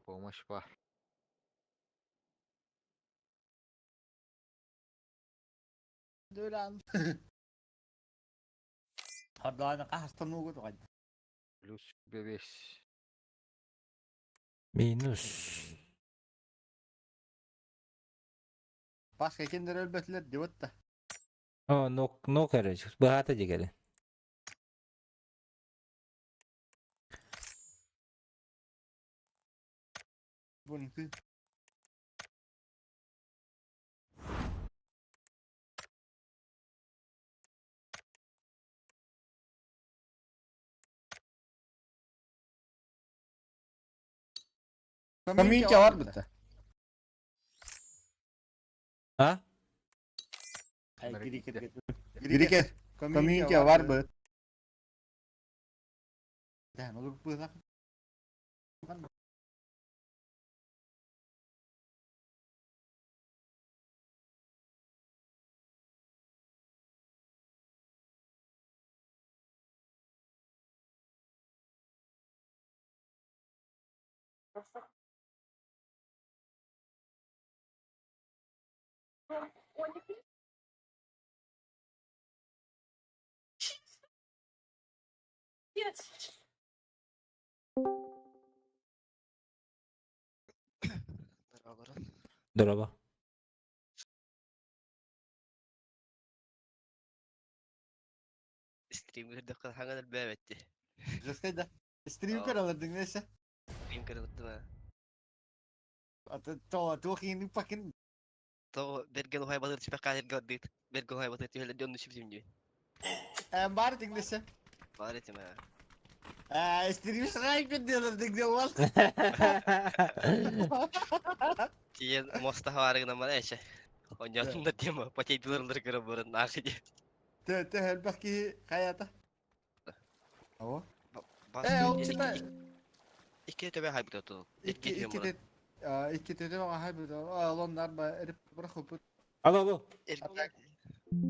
Помощь бар. Дөран. Харданы кахастан угут гад. Плюс бебес. Минус. Баска кендер өлбөтүлөр деп да. О, нок, но, короче, быһаата дигери. Bununki. Community var bitti. А? Гирике. Community var bu. Damn, olur bu lan. Дороба. Стрим көрдөххө хаҥан элбээбэтти. Жескайда. Стрим көрөлөрдүң несе? Стрим көрөлөрдүм аа. Ата то туохин fucking Тоҕо бэргэн уһайбатыр түспэххэ сиргэ бардыгыт. Бэргэн уһайбатыр түһэллэр дьон нүсүбүтүм дии. Бар диңнесе. Баар этим аа. Стрим снайпер делердиң делал. Тиийэн муоста хабаарыгынан баран эчэ. Онньоотум да тема потейдыларылар көрө баран наахы дии. Те те элбэх киһи хайата. Ого. Бас Э, ол чита икки төбө хайбыт оту. икки Икки икки те икки те хайбыт. Олоннар ба эрип бырахыпыт. Алло, алло.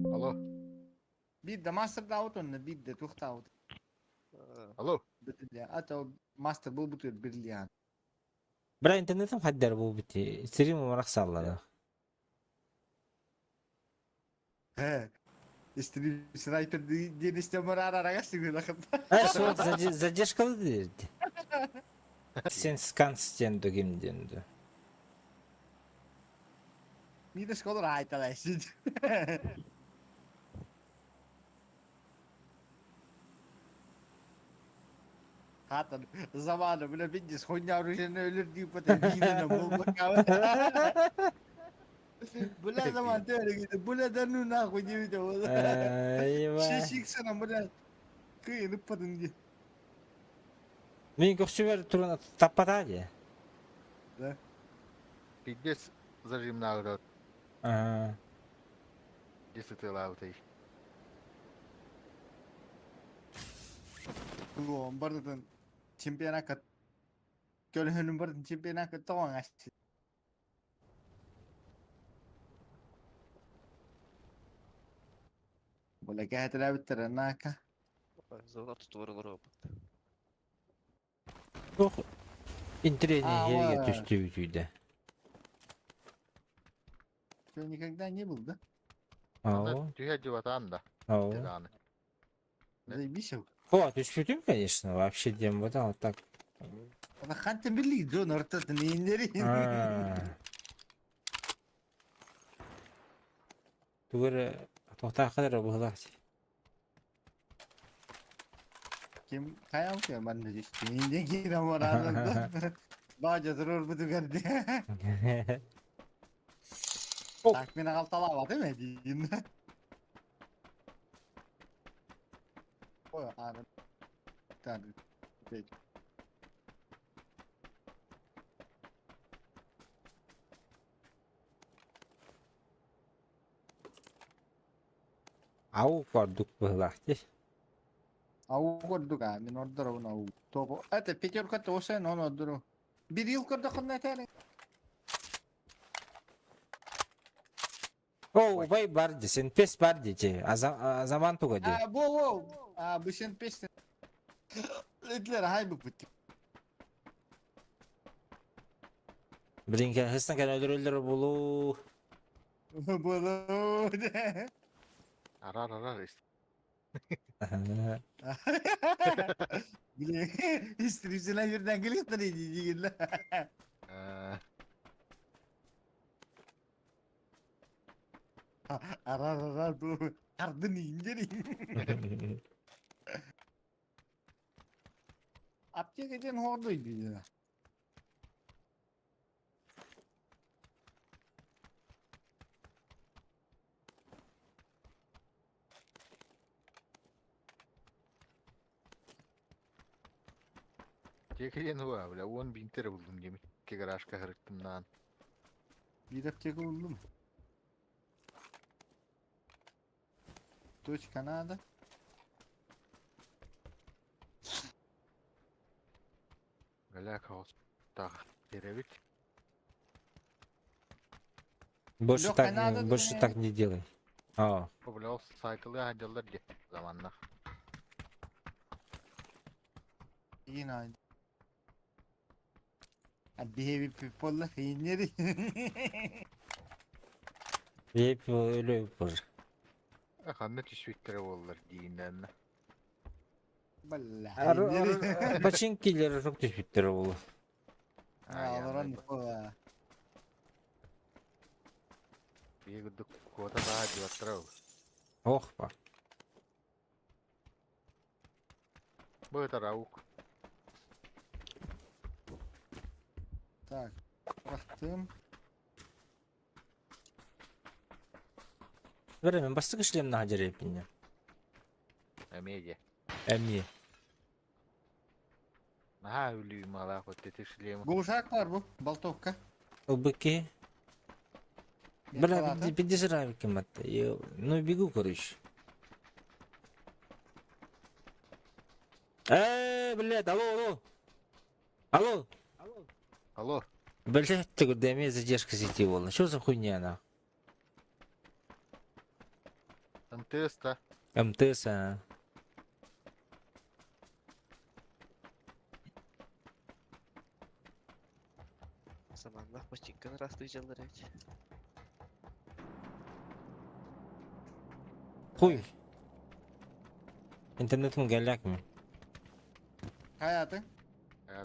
Алло. Биир да мастер даут онно биир да тух даут. Алло. Ата мастер был бутыр бирилиан. Бра интернетим хаддар бу бити. Стрим умарах саллана. Э, Стрим снайпер диэн истемар арарага сигилахып. Э, суох задержкалы диирди. Сен скан стенду ким денду. Мида школа айталайсың. Хатан заманы бля видишь хуйня оружие өлөр дип бата бинен болбак. Бля заман төрөгү бля да ну нахуй дип болду. Шишиксена бля. Кыйынып падын ди. Мен көксүбөр турун таппата ди. Да. Пиздец зажим на Ага. Десять лаутей. Бардытын чемпионатка көлөһөнүн бардын чемпионатка тоҕоҥ ащы. Бля кэһэтилээбиттэр нака. Зона тутур олоробут. Ох. Интернет А, жерге ва. түстү бүтүйдө. Что, никогда не был, да? Ау. Түһэ дьыбатаан да. Ау. Тирааны. Заебись. О, түспүтүм, конечно, вообще дем вот вот так. Ана хантен били жон ортатын индери. Тугар тоқтаа қадар бұғылақ. Ким каям ке манна дишти. Инде кира мораны. Бажа турur буту көрдү. Так мен алталаба değil mi дейин. Ой, аны. Тан. Peki. Ау бардук бұғылақ. Ау курдук а, мин ордоробун ау. Тоҕо? Это пятерка тоҕус он ордору. Bir yıl көрдөххүнэ этээр. О, убай бар ди, сен пес бар ди, те. А заман туга ди. А, бу, бу. А, бу сен пес. Этлер хай бу пут. Блин, хыстан кэн өлөр булу. Болу. Арар арар. Блин, истрибсилер yerden gelip de дигенле. Арар арар бу. Ардын индери. Аптека ден хорду иди. Текелен уа, бля, он бинтер булдум деми. Гаражка хырыктымнан. Bir аптека buldum. Точка надо. Бля, хаос. Так, теребит. Больше Лёха, так, надо больше мне. так не делай. А, Бля, ол сайтылы хаджалар де заманна. Yine aynı. Behavior people inleri. веп өлө позже. Ханна түшүттер боллар дейінден. Бля. Бачинкилер çok түспүттер болу. Аларан кола. Бегудук кота да диоттар. Ох, па. Бу это раук. Так. Бактым. Беремен бастык ишлем на жерепине. Амедия. Эми. Наха үлүү мала хоть шлем. Глушак бар бу. Болтовка. Ылбыки. Бля, Халаты. 50 равиким атты. Ну бегу, короче. Блядь, алло, алло. Алло. Алло. Блядь, ты куда мне задержка сети была? Что за хуйня, нах? МТС та. МТС, а. Заманнах починканы растыйжалар эбит. Хуй. Интернетым галяк мен. Hayatı.